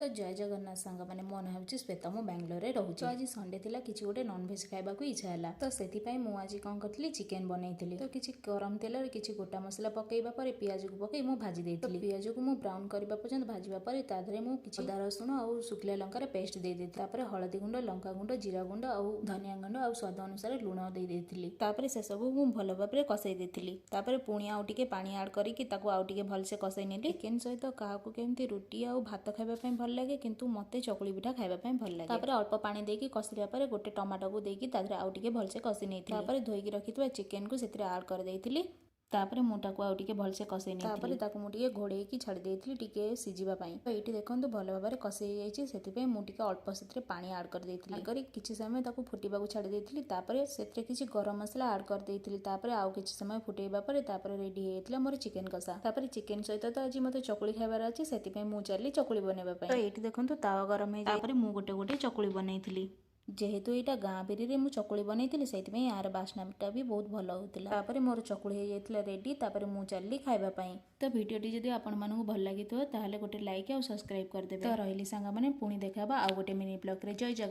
ତ ଜୟ ଜଗନ୍ନାଥ ସାଙ୍ଗମାନେ, ମୋ ନାଁ ହେଉଛି ଶ୍ଵେତା, ମୁଁ ବାଙ୍ଗାଲୋରରେ ରହୁଛି। ତ ଆଜି ସଣ୍ଡେ ଥିଲା, କିଛି ଗୋଟେ ନନଭେଜ୍ ଖାଇବାକୁ ଇଚ୍ଛା ହେଲା। ତ ସେଥିପାଇଁ ମୁଁ ଆଜି କ'ଣ କରିଥିଲି? ଚିକେନ୍ ବନେଇଥିଲି। ତ କିଛି ଗରମ ତେଲରେ କିଛି ଗୋଟା ମସଲା ପକେଇବା ପରେ ପିଆଜକୁ ପକେଇ ମୁଁ ଭାଜି ଦେଇଥିଲି। ପିଆଜକୁ ମୁଁ ବ୍ରାଉନ୍ କରିବା ପର୍ଯ୍ୟନ୍ତ ଭାଜିବା ପରେ ତା ଦେହରେ ମୁଁ କିଛି ଅଦା, ରସୁଣ ଆଉ ଶୁଖିଲା ଲଙ୍କାର ପେଷ୍ଟ ଦେଇ ଦେଇଥିଲି। ତାପରେ ହଳଦୀ ଗୁଣ୍ଡ, ଲଙ୍କା ଗୁଣ୍ଡ, ଜିରା ଗୁଣ୍ଡ ଆଉ ଧନିଆ ଗୁଣ୍ଡ ଆଉ ସ୍ୱାଦ ଅନୁସାରେ ଲୁଣ ଦେଇ ଦେଇଥିଲି। ତାପରେ ସେସବୁ ମୁଁ ଭଲ ଭାବରେ କଷେଇ ଦେଇଥିଲି। ତାପରେ ପୁଣି ଆଉ ଟିକେ ପାଣି ଆଡ଼୍ କରିକି ତାକୁ ଆଉ ଟିକେ ଭଲସେ କଷେଇ ନେଲି। ଚିକେନ୍ ସହିତ କାହାକୁ କେମିତି ରୁଟି ଆଉ ଭାତ ଖାଇବା ପାଇଁ ଭଲ ଲାଗେ, କିନ୍ତୁ ମୋତେ ଚକୁଳି ପିଠା ଖାଇବା ପାଇଁ ଭଲ ଲାଗେ। ତାପରେ ଅଳ୍ପ ପାଣି ଦେଇକି କଷିଲା ପରେ ଗୋଟେ ଟମାଟୋକୁ ଦେଇକି ତା ଦେହରେ ଆଉ ଟିକେ ଭଲସେ କଷି ନେଇଥିଲି। ତାପରେ ଧୋଇକି ରଖିଥିବା ଚିକେନକୁ ସେଥିରେ ଆଡ଼୍ କରିଦେଇଥିଲି। ତାପରେ ମୁଁ ତାକୁ ଆଉ ଟିକେ ଭଲସେ କଷେଇ ନେଇଥିଲି। ତାପରେ ତାକୁ ମୁଁ ଟିକେ ଘୋଡ଼େଇକି ଛାଡ଼ି ଦେଇଥିଲି ଟିକେ ସିଝିବା ପାଇଁ। ତ ଏଇଠି ଦେଖନ୍ତୁ, ଭଲ ଭାବରେ କଷି ହେଇଯାଇଛି। ସେଥିପାଇଁ ମୁଁ ଟିକେ ଅଳ୍ପ ସେଥିରେ ପାଣି ଆଡ଼୍ କରିଦେଇଥିଲି। କରି କିଛି ସମୟ ତାକୁ ଫୁଟିବାକୁ ଛାଡ଼ି ଦେଇଥିଲି। ତାପରେ ସେଥିରେ କିଛି ଗରମ ମସଲା ଆଡ଼୍ କରିଦେଇଥିଲି। ତାପରେ ଆଉ କିଛି ସମୟ ଫୁଟେଇବା ପରେ ତାପରେ ରେଡି ହେଇଯାଇଥିଲା ମୋର ଚିକେନ କଷା। ତାପରେ ଚିକେନ ସହିତ ତ ଆଜି ମୋତେ ଚକୁଳି ଖାଇବାର ଅଛି, ସେଥିପାଇଁ ମୁଁ ଚାଲିଲି ଚକୁଳି ବନେଇବା ପାଇଁ। ତ ଏଇଠି ଦେଖନ୍ତୁ, ତାୱା ଗରମ ହେଇଯାଇ ତାପରେ ମୁଁ ଗୋଟେ ଗୋଟେ ଚକୁଳି ବନେଇଥିଲି। ଯେହେତୁ ଏଇଟା ଗାଁ ବିରିରେ ମୁଁ ଚକୁଳି ବନେଇଥିଲି, ସେଇଥିପାଇଁ ଏହାର ବାସ୍ନାଟା ବି ବହୁତ ଭଲ ହେଉଥିଲା। ତାପରେ ମୋର ଚକୁଳି ହେଇଯାଇଥିଲା ରେଡି। ତାପରେ ମୁଁ ଚାଲିଲି ଖାଇବା ପାଇଁ। ତ ଭିଡ଼ିଓଟି ଯଦି ଆପଣମାନଙ୍କୁ ଭଲ ଲାଗିଥିବ, ତାହେଲେ ଗୋଟେ ଲାଇକ୍ ଆଉ ସବସ୍କ୍ରାଇବ୍ କରିଦେବେ। ତ ରହିଲି ସାଙ୍ଗମାନେ, ପୁଣି ଦେଖା ହେବା ଆଉ ଗୋଟେ ମିନି ବ୍ଲଗ୍ରେ। ଜୟ ଜଗନ୍ନାଥ।